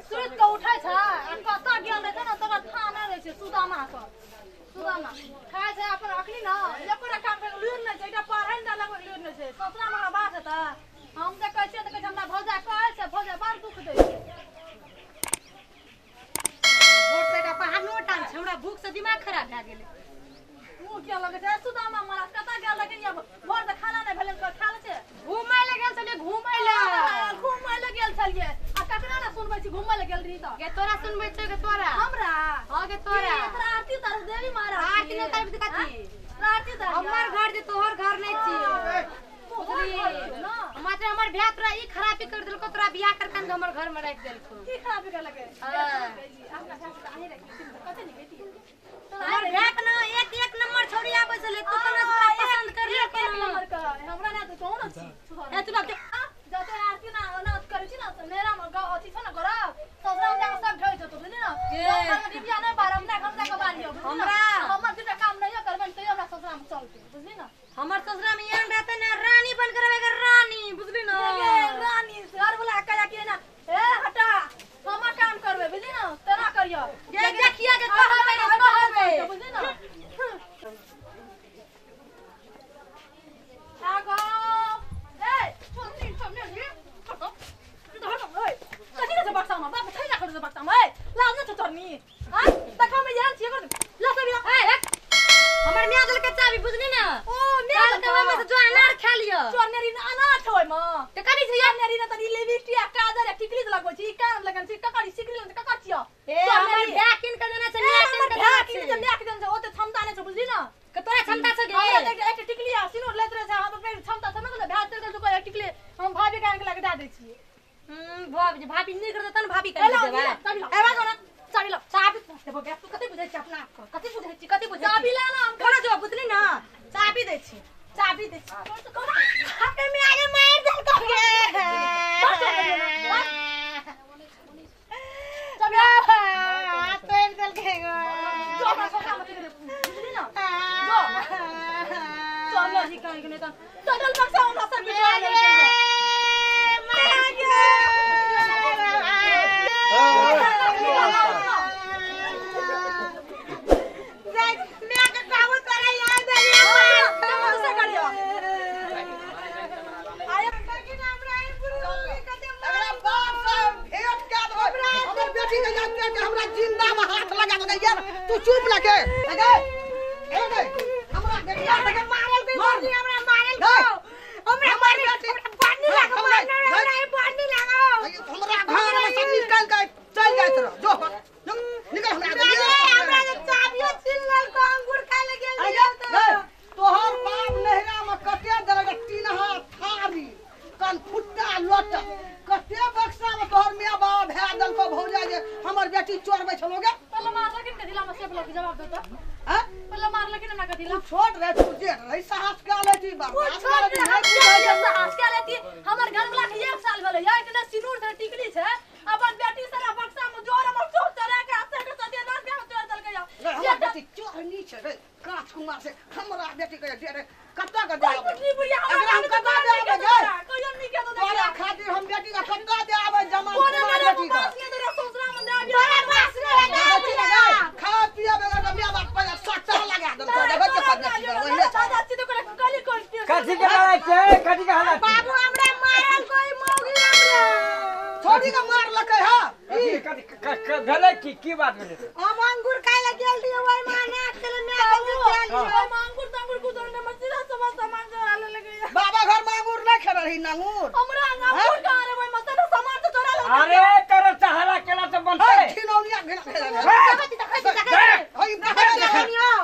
सुति के उठै छै आ कतऽ गेल रहै छै ने तकर थाह नहि रहै छै। सुदामा के सुदामा खाइ छै अपन अखनी न एकोटा काम करैके लुरि नहि छै, एकटा पढ़ै ने लगबैके लुरि नहि छै। ससुरा मे बात हेतै, हम जे कहै छियै तऽ कहै छै हमरा भौजाइ कहै छै, भौजाइ बड़ दुख दै छै। भोर से एकटा पहाड़ो टान छै, हमरा भूख से दिमाग खराब भए गेलै। मुँह किया लगै छै? सुदामा महाराज कतऽ गेल रहै? भोर से खाना नहि भेलै तऽ खा लै छै। घूमै लए गेल छलियै, घूमै लए। घूमै लए गेल छलियै आ ककरा ने सुनबै छी घूमै लए गेल रही तऽ? गे तोरा सुनबै छियौ गे तोरा। हमरा? हँ गे तोरा। तोरा आरती उतारै देवी महाराज। आरती नहि उतारबै तऽ कथी? तोरा आरती उतारियौ। हमर घर जे तोहर घर नहि छियौ। मात्र हमर भाय तोरा ई खराबी कर देलको, तोरा बियाह कर के हमर घर में राखि देलको। की खराबी करलकै? अपना भाय से अहीं राखि कते नीक हेती। हमर भाय के ना एक एक नंबर छोड़ी आबै छलै, तू केना तोरा पसंद कर लेलको? एक नंबर के हमरा ना तऽ कहू न छी। ए तू लग जते आरती ना ना करै छी ना मेरा में अथी छ ना गरब ससुरा में जाके सब ढोइ छ तो बुझली ना। घर में डिबिया नै बारम ना घर जाके बारियो बुझली ना। हमर दूटा काम नहियो करबै तैयो हमरा ससुरा में चलतै बुझली ना। हमर ससुरा में एहन रहतै ना रानी बन के रहबै रानी बुझली ना। रानी घर वाला कया के ना ए हटा हम काम करबै बुझली ना, तेना करियो जे देखिया के कहबै रे कहबै बुझली ना। आगो ए छोड़नी छोड़नी हटो हटो ओए कथि के बक्सा में बाप थैला कर दे बक्सा में ए लाज न छोड़नी। हां देखा में यार छिए कर ला सब ए हमर मियां देलकै चाबी बुझली ना। ओ मियां देलकै ओय में से जो अनार खा लियो। चोरनेरी अनार छै ओय में त कथि छै? चोरनेरी न त ई लिपस्टिक आ काजर आ टिकली लगबै छी, ई कान लगन छी ककर सिकरी लगन ककर छियो? ए हमर भाय किन के देने छै, मियां किन के देने छै, मियां के देने छै, ओते क्षमता नै छै बुझली ना। के तोरा क्षमता छै गे? हमरा त एक टिकली आ सिनूर लैत रहे छै, हम पे क्षमता छै न भाय चल गेल तो टिकली हम भाभी के आन के लगा दे दै छियै। भाभी भाभी नीक रहतै तन भाभी के देबै। चाबी ए बाजो ना चाबी ला चाबी देबो गे। तू कथि बुझै छी अपना आप के? कथि बुझै छी? कथि बुझै छी? चाबी ला ना हम कोना जो बुझली ना। चाबी दै छी, चाबी दै छी। हमरे में आगे मार देलको गे। चाबी हाथ तोड़ देलकै गो। जो हमरा सोखा मत दे बुझली ना। जो चल नहीं कहीं के नहीं त टटल बक्सा हमरा सब बिछवा देलकै। मार गे हमरा जिंदा में हाथ लगा दे यार, तू चुप लगे लगे ए रे हमरा बेटिया के मारल कोई मर्जी हमरा मारल को हमरा मारल पानी लागो हमरा पानी लागो हमरा घर में सब निकल के चल जात रह जो निकल हमरा हमरा चाबियो छीन लेलको, अंगूर खाय ले गेल रहियो त तोहर बाप नहरा में कते दरग तीनहा थारी कनफुट्टा लोट कते बक्सा में तोहर मियां बाबा भए देलको भौजा जे हमर बेटी चोरबै छलो गे। पहले मारलखिन कथिला में से बोलक जवाब देता। हां पहले मारलखिन हमरा कथिला? तू छोट रहे, तू जेठ रहे, साहस का लेती बाबा छोट रहे साहस का लेती। हमर घर वाला के 1 साल भेलै या इतना सिनूर से टिकली छै अपन बेटी सारा बक्सा में जोर हमर चोर चला के आसे के सत्यानाश के चोर देलकै। हमर बेटी चोरनी छै रे कांच कुमार से हमरा बेटी के दे रे कत्ता के दे आबै एकरा हम कत्ता दे आबै गे? कहियो नहीं के तो तोरा खातिर हम बेटी के कत्ता दे आबै जमा कुमार बेटी के तोरा बास नहीं है खा पिया बगैर मियां बाप पर सट्टा लगा देलको देखै के पद नहीं ओहिने दादा छी तो कली कोन कथी के लड़ाई छै? कथी के हल्ला? बाबू हमरा मारल कोई मौगी हमरा छोड़ी के मारलकै। हां ई कथी भेलै? की की बात भेलै? हम अंगूर खाय ले गेल रहियै ओय में अनार छलै माय के चल लियो। ओय में अंगूर तंगूर कुदर ने मसीहा सब सामान चोरा ले लगे। बाबा घर में अंगूर नहीं खेल रही अंगूर हमरा अंगूर कहां रे ओय में सारा सामान तो चोरा ले। अरे तोरा सहारा केला से बनतै खिनौनिया घेरा देखै हई निकाल निकाल।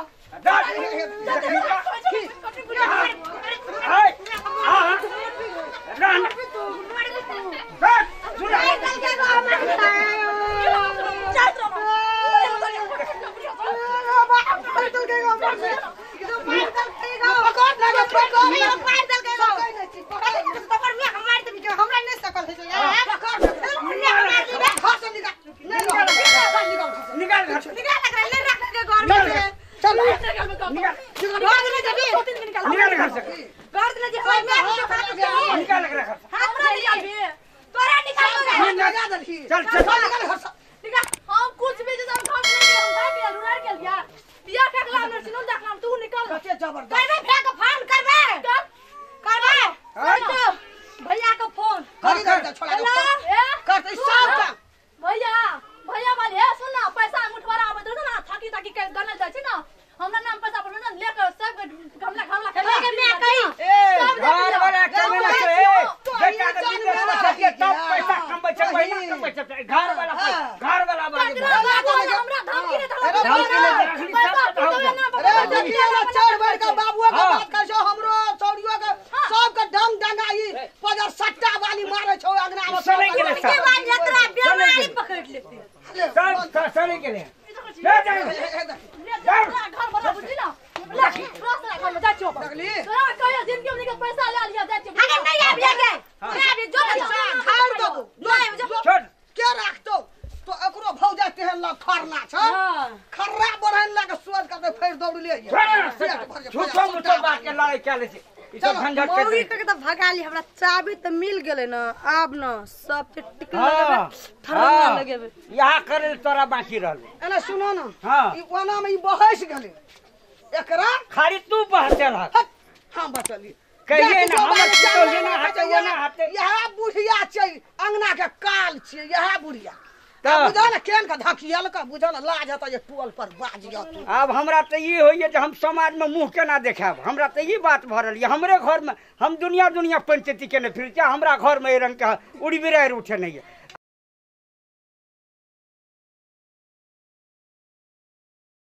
देलही। चल, चल। चल निकल घर से। निकल। हम कुछ भी जब घर में नहीं हम भाग गेल उड़ा गेल या बिया फेकला न सिनुर देखला तू निकल। कते जबरदस्त। करबे फेक फोन करबे। कर। करबे। कर भैया के फोन। करी दे छोड़ा के फोन। ए कर त सब काम। भैया भैया वाले हे सुन ना पैसा मुठवारा आबै दे ना थाकी थाकी के गनल जाइ छै ना हमरा नाम पैसा पर ना लेकर सब गमला गमला के मैं कही। ए घर वाला कमेला छै ए बेटा के विदेश पठा तब पैसा कमबै छै महीना कमबै छै घर वाला घर वाला बाजी हमरा धमकी दे धमकी दे रखली सब। अरे देखिए ना चढ़ बढ़ के बाबुआ के बात कर छौ हमरो चौड़ियो के सब के ढंग डंगाई पजर सट्टा वाली मारे छौ अगना में। सड़े गेलै के बाद जतरा बीमारी पकड़ लेते सब सड़े गेलै। ले जा घर वाला बुझली ना ले क्रॉस घर में जाइ छियो देखली तोरा कहियो जिंदगी में के पैसा ले लिया जाइ छियो। अगर नहीं आबि गे नहीं आबि जो झाड़ देबो जो छोड़ के राखतो तो एकरो भौजा तेहन लग खरना छ खर्रा बढ़न लग सोच करते फेर दौड़ ले। झूठो मूठो बात के लड़ाई चले छै ई सब झंझट के। मौगी के त भगा ली हमरा चाबी त मिल गेलै न आब न सब के टिक लगेबे ठरना लगेबे यहाँ करे तोरा बाकी रहल। एना सुनो न हां ई ओना में ई बहस गेलै एकरा खाली तू बहते रह। हम बचली कहिए ना हमर कहिए ना हाथे ओना हाथे। यह बुढ़िया छै अंगना के काल छै यह बुढ़िया बुझल केन के धकियल के बुझल लाज हत जे टोल पर बाजियत। अब हमरा त ई होइए जे हम समाज में मुंह केना देखाब हमरा त ई बात भरल ये हमरे घर में हम दुनिया दुनिया पंचायती केने फिर छै हमरा घर में ए रंग के उड़ी बिरार उठे नहीं है।